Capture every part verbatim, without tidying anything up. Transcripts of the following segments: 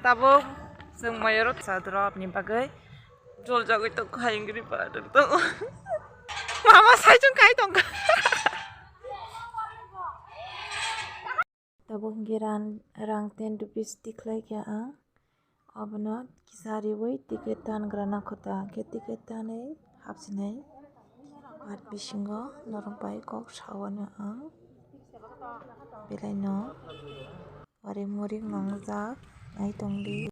Tabuk chwng moyoro sa drop ni bagwi jol jagwi tong kha, ingri pa tong. Mama sai chung kai tong kha. Tabuk hwnkhe ran-, rang ten rupees tikhlai kha ang. Abono kisa riwi ticket tan gra nangkho ta. Hwnkhe ticket tanwi hapsinai. Bat bisingo norok bai kok saui anw ang. Belai no waring muring nangjak nai tongdi.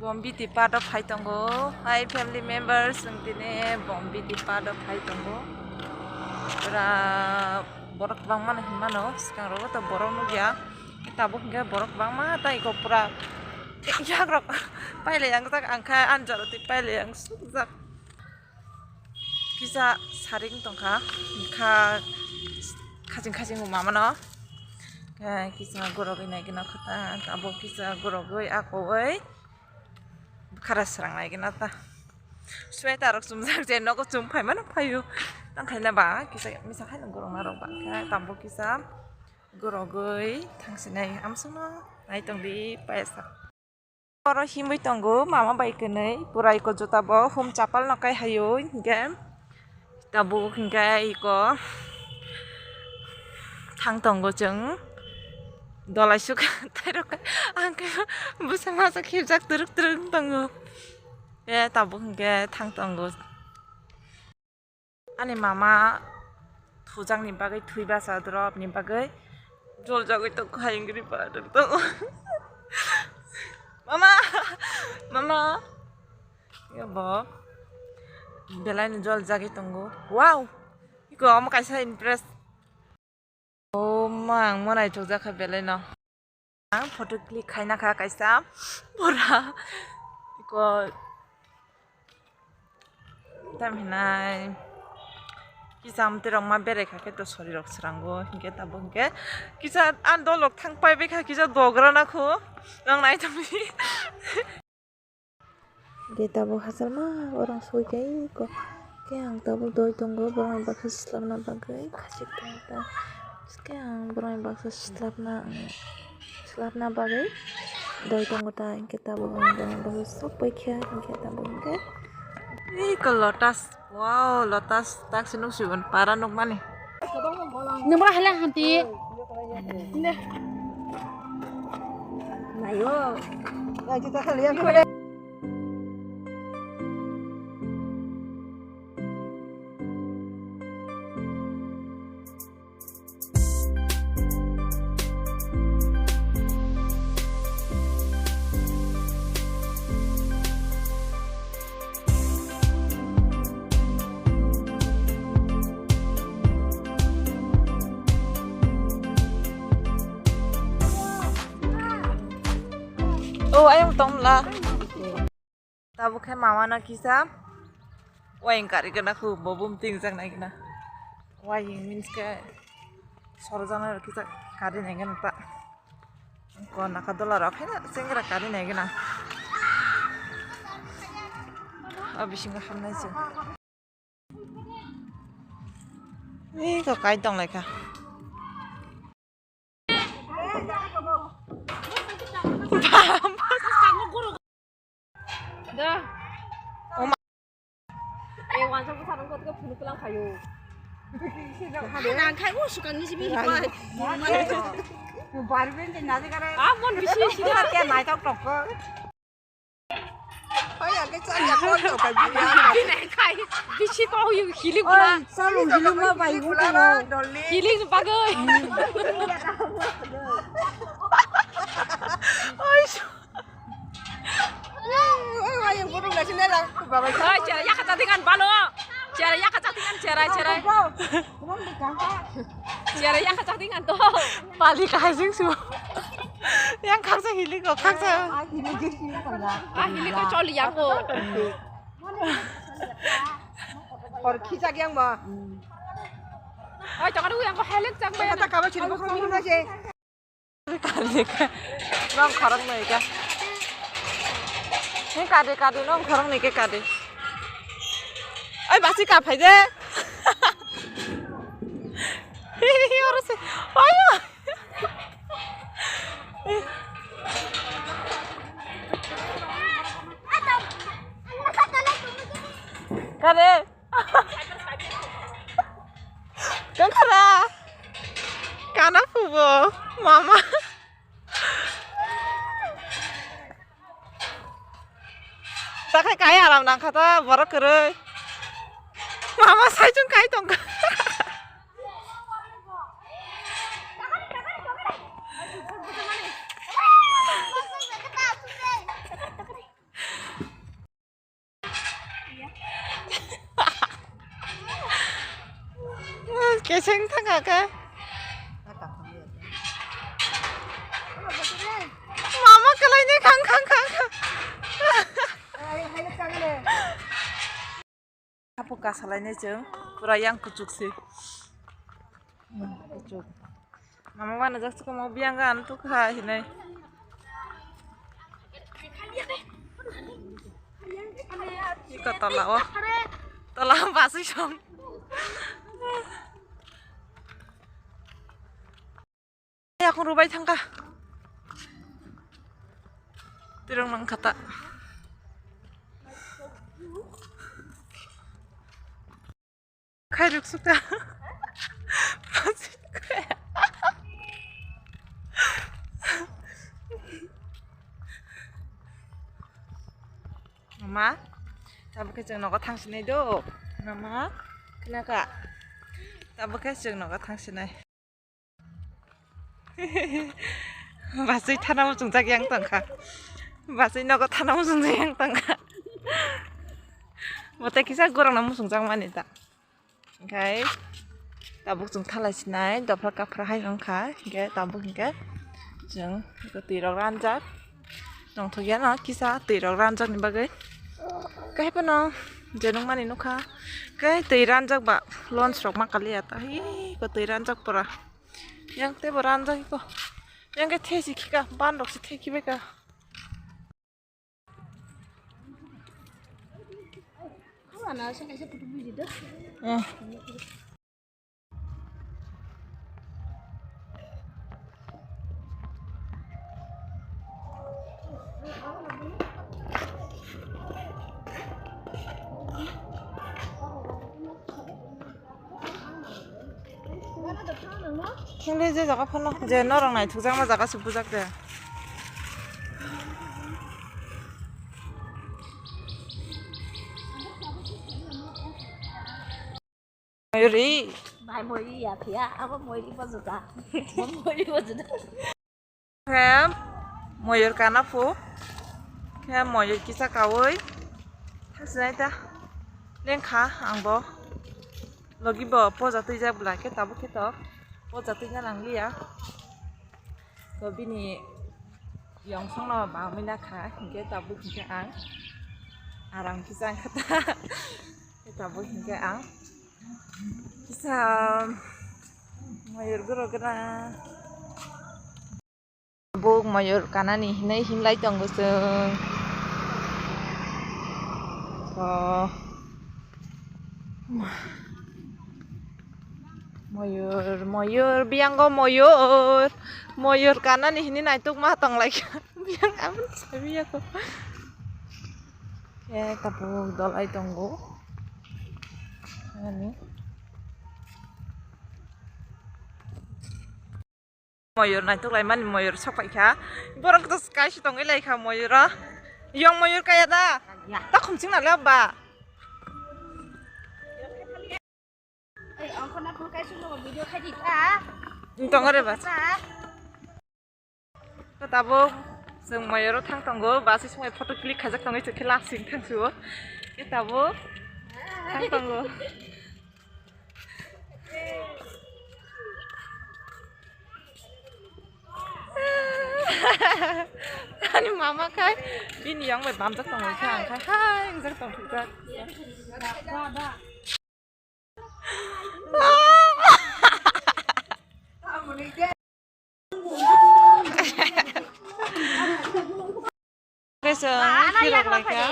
Bombiti part o phai tongo. Hi family members, chwng tini Bombiti part o phai tongo. Pura borok kwbangma no hinmano, swkang rogo to borok nukya. Tabuk hwnkhe borok kwbangma tei iko pura yakrok pailai yangjak, ang khe ani jora twi pailai yangsukjak. Kisa saring tongkha, kha khaching khaching mamano. Khe kisa gorogwi naigwna kha ta, abo kisa gorogwi akogwi khara srang naigwna ta. Sweater rok chumjak je nogo chum phaimano phaio. Tangkhaina ba kisa misa khaino gorokna rok ba khe tambo kisa gorogwi thangsinai amsongno naitongdi paisa. Oro himwi tongo mama bai kwnwi, pura iko juta bo hum chapal no kai haio, hinkhe tabuk hinkhe iko thang tongo chwng dolai suk tairok ang khe bwsa masa khibjak twrwk twrwk wng tongo, e tabuk hinkhe thang tongo. Ani mama thujakni bagwi, thwi basa drop ni bagwi jol jagwi tong kha, ingri pa tong. Mama, mama, yo bo belai ni jol jagwi tongo. Wow, iko omo kaisa impress. O ma, ang mo naithokjak kha belai no. Ang photo click khaina kha kaisa pura iko tam hinai kisa amtwi rok ma berai kha khe to sori rok srango hinkhe tabuk hinkhe kisa ang dolok thang pai bai kha kisa dogra na kho nang nai tongdi. Hwnkhe tabuk hachal ma borok soi khe iko. Khe ang tabuk doi tongo borokni baksa swlapna bagwi khachik tong ta. Khe ang borokni baksa swlapna, swlapna bagwi doi tongo ta. Hwnkhe tabuk ang borokni baksa sok pai kha. Hwnkhe tabuk hwnkhe iko lotus. Wow, lotus tak se nuk sibon para nuk mani. Nung bora hala hanti. Ne. Nayo. Nayo ta kali yang kore. Oh, ayang tong la. Tabuk khe mama no kisa wayang kari gana khu bo bum ting jak nai gana. Wayang means khe sorojaknai rok kisa kari nai gana ta. Ko naka dola rok khe chengra kari nai gana. O bisingo hamnai se. Ei ko kai tong lai kha. Da. Oma. Eh, wansa ko sarang ko phunu kelang khayo. Nang khai o sukang ni simi hipai. Barben de naje kare. Ah, mon bisi sida. Ke nai tok tok ko. Oi, age chal ya ko to ka bi ya. Bini khai bisi ko yu hilik bula. Oi, salu hilik ma bai hu ko. Hilik ni bagoi. Oi. Oi, oi, yang burung nasi nela. Baba. Oi, chera ya kata dengan balo. Chera ya kata dengan chera chera. Chera ya kata dengan to. Pali kaising su. Yang khaksa hilik ko khaksa. Ah, hilik ko choli yang ko. Kor khichak yang ba. Oi, chakar yang ko helek chak ba. Kata kaba chiri ko khong na je. Kadi ka. Nong khorok noi ka. Ni kadi kadi nong khorok noi ke kadi. Oi basi ka phai de. Oro se. Oi. Kare? Tongkhara? Kana phubo? Mama? Takhai kai aram nangkha ta borok kwrwi. Mama saichung kai tongkha. Keseng thangkha khe. Mama kwlaini khang khang khang khang. Hapu kasalaini chwng pura yang kuchuk se. Hmm, kuchuk. Mama wana jak chukuma biyang ga antuk ha hinai. Iko tola o. Tola basui song. Yakung rubai thangkha. Tirong nang khata. Khairuk suka. Mama, tabuk khe chwng nogo thangsinai do. Mama, khnakha? Tabuk khe chwng nogo thangsinai. Basui thana muchungjak yang tongkha. Basui nogo thana muchungjak yang tongkha. Bo tei kisa gorokno muchungjak mani ta. Hingkhe tabuk chwng thalai sinai dophra kaphra hai wngkha. Hingkhe tabuk hingkhe chwng twi rok ranjak. Tongthok ya no kisa twi rok ranjak ni bagwi. Khe phano je nukmani nukha. Khe twi ranjak ba lunch rok ma kaliya ta hi ko twi ranjak pura. Yang tei bo ranjak ko. Yang khe thesi khika ban rok se theki bai ka. Thangwi je jaga phano je norok naithokjakma jaga se bujak de. Moyori. Bai moyori ya phiya, abo moyori bo juda. Bo moyori bo juda. Khe moyur kana phu. Khe moyur kisa kaui. Thasnai ta. Lengkha ang bo. Logi bo poja twijak bwla khe tabuk khe to. Poja twijna nang liya. To bini yong song no ba mui na kha. Hinkhe tabuk hinkhe ang. Aram kisa ang kha ta. Tabuk hinkhe ang. Kisa moyur guro gana. Buk moyur kanani hinui hinlai tongo chwng. O, moyur, moyur, biyango moyur. Moyur kanani hinui naitukma tonglaikha. Biyang aboni sabiya ko. Khe tabuk dolai tongo. Ani. Moyur naithok laimani moyur sok paikha. Borok to kaisa tongwi laikha moyuro. Yong moyur kaya da? Ya. Ta khumching nalai ba? Tongo re ba? Tabuk chwng moyuro thang tongo, bus sumai photo click khaijak tongwi chwng khe lasing thang suo. Tabuk thang tongo. Ani mama khai bini yong bai bamjak tongwi kha ang khai hai wngjak tongthokjak. Kaisa phirok lai kha.